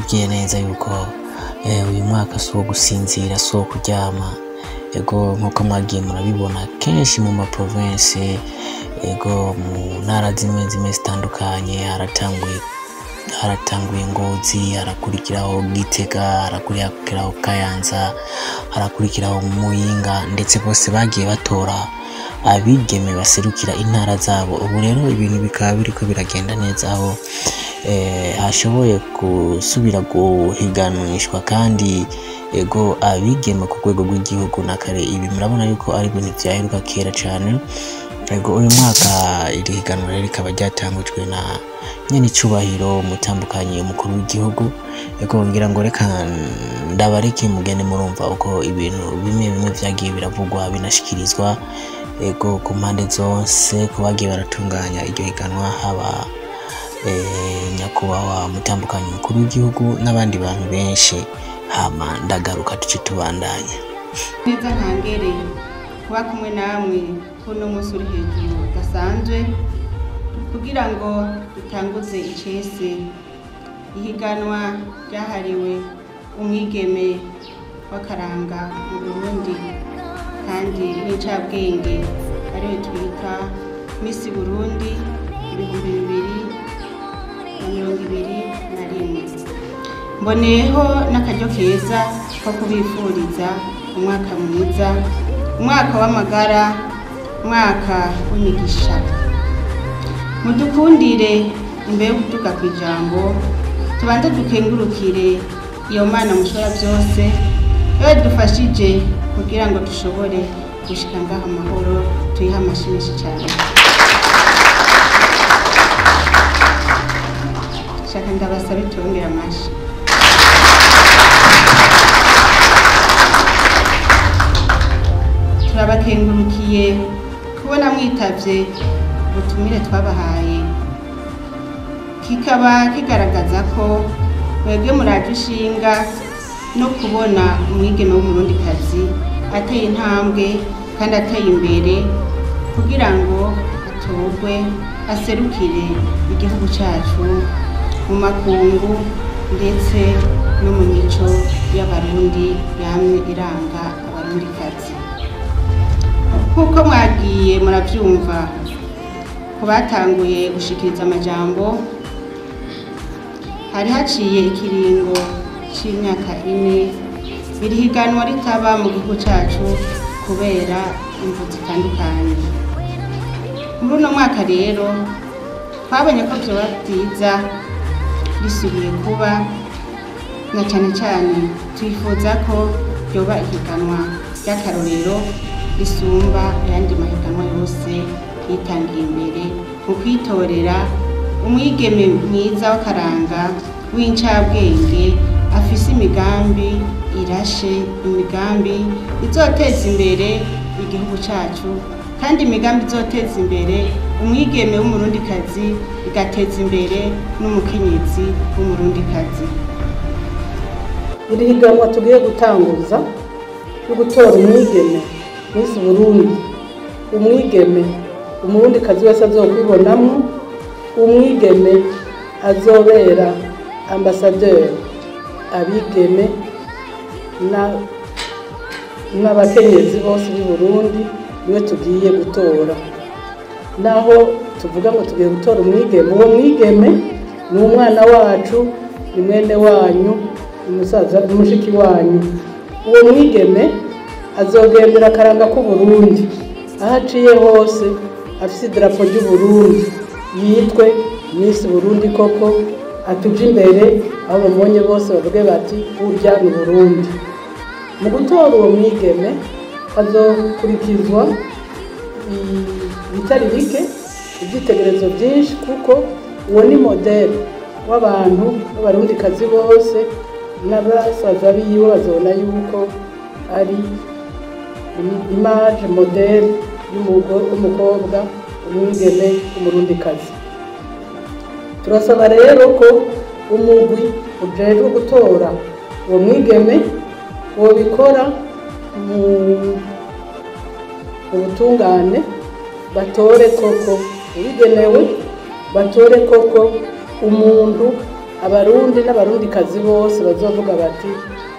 Narababwiye neza yuko uyu mwaka si uwo gusinzira, si uwo kuryama. Ego, nkuko mwagiye murabibona kenshi mu ma province, ego mu ntara zimwe zimwe zitandukanye, haratanguye Ngozi, harakurikiraho Gitega, harakurikiraho Kayanza, harakurikiraho Muyinga, ndetse bose bagiye batora abigeme baserukira intara zabo. Ubu rero ibintu bikaba biriko biragenda neza, aho hashoboye gusubira guhiganishwa kandi ego abigeme ku rwego rw'igihugu. Na kare ibi murabona yuko ari ibintu vyaheruka kera cane. Ego uyu mwaka iri higanwa rero rikaba ryatangujwe na nyenicubahiro umutambukanyi umukuru w'igihugu. Ego ngira ngo reka ndabareke mugende murumva uko ibintu bimwe bimwe vyagiye biravugwa binashikirizwa, ego ku mpande zose ku bagiye baratunganya iryo higanwa, haba nyakubahwa umutambukanyi umukuru w'igihugu n'abandi bantu benshi. Hama ndagaruka tuce tubandanya. Neza ntangere kuba kumwe namwe kuno munsi uri hejuru udasanzwe kugira ngo dutanguze icese ihiganwa ryahariwe umwigeme w'akaranga mu Burundi kandi w'incabwenge, ariwe twita Miss Burundi 2021. Mboneyeho n'akaryo keza ko kubifuriza umwaka mwiza, umwaka w'amagara, umwaka w'imigisha. Mudukundire imbere yo kuduga kw'ijambo, tubanze dukengurukire iyo Mana mushobora byose iyo dufashije kugira ngo dushobore gushika ngaha amahoro, tuyihe amashyi menshi cyane. Shaka ndabasabe tubongere amashyi. Turabakengurukiye kubona mwitavye ubutumire twabahaye, kikaba kigaragaza ko mwebwe muraje ishinga no kubona umwigeme w'umurundikazi ateye intambwe kandi ateye imbere kugira ngo atorwe aserukire igihugu cacu mu makungu ndetse no mu mico y'abarundi yamye iranga abarundikazi. Nkuko mwagiye muravyumva ku batanguye gushikiriza amajambo, hari haciye ikiringo c'imyaka 4 iri higanwa ritaba mu gihugu cacu kubera imvo zitandukanye. Muri uno mwaka rero twabonye ko vyoba vyiza risubiye kuba, na cane cane twifuza ko ryoba ihiganwa ry'akarorero risumba ayandi mahiganwa yose yitangiye imbere mu kwitorera umwigeme mwiza w'akaranga w'incabwenge afise imigambi irashe, imigambi izoteza imbere igihugu cacu, kandi imigambi izoteza imbere umwigeme w'umurundikazi igateza imbere n'umukenyezi w'umurundikazi. Iri higanwa tugiye gutanguza yo gutora umwigeme Miss Burundi, umwigeme umurundikazi wese azokwibonamo, umwigeme azobera ambassadeur abigeme n'abakenyezi bose b'i Burundi niwe tugiye gutora. Naho tuvuga ngo tugiye gutora umwigeme, uwo mwigeme ni umwana wacu, ni mwene wanyu, ni musaza, ni mushiki wanyu. Uwo mwigeme azogendera akaranga k'u Burundi aho aciye hose, afise idarapo ry'u Burundi, yitwe Miss Burundi koko, atuje imbere aho bamubonye bose bavuge bati burya ni Burundi. Mu gutora uwo mwigeme hazokurikizwa ibitari bike, ivyitegerezo vyinshi, kuko uwo ni modele w'abantu b'abarundikazi bose n'abasaza biwe bazobona yuko ari image modele y'umukobwa umwigeme w'umurundikazi. Turasaba rero ko umugwi ujejwe gutora uwo mwigeme wobikora mu ubutungane, batore koko ubigenewe, batore koko umuntu Abarundi n'Abarundikazi bose bazovuga bati: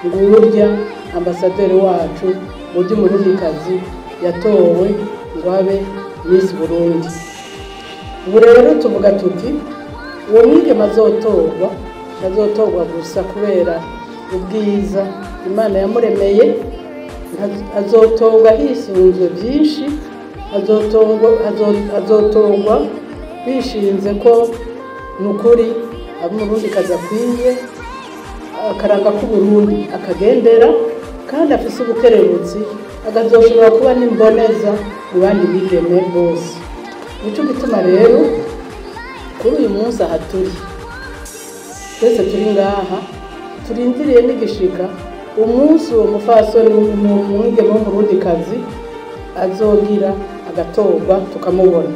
"Ngurya ambasaderi wacu, burya Umurundikazi yatowe ngo abe Miss Burundi." Ubu rero tuvuga tuti uwo mwigeme azotorwa, azotorwa gusa kubera ubwiza Imana yamuremeye, azotorwa hisunzwe byinshi, azotorwa bishinze ko ni ukuri Umurundikazi akwiye akaranga k'Uburundi, akagendera kandi afise ubukerebutsi, akazoshobora kuba n'imboneza mu bandi bigeme bose. Nico gituma rero kuri uyu munsi aha turi twese, turi ngaha turindiriye n'igishika umunsi uwo mufasoni, umwigeme w'Umurundikazi azogira agatorwa, tukamubona.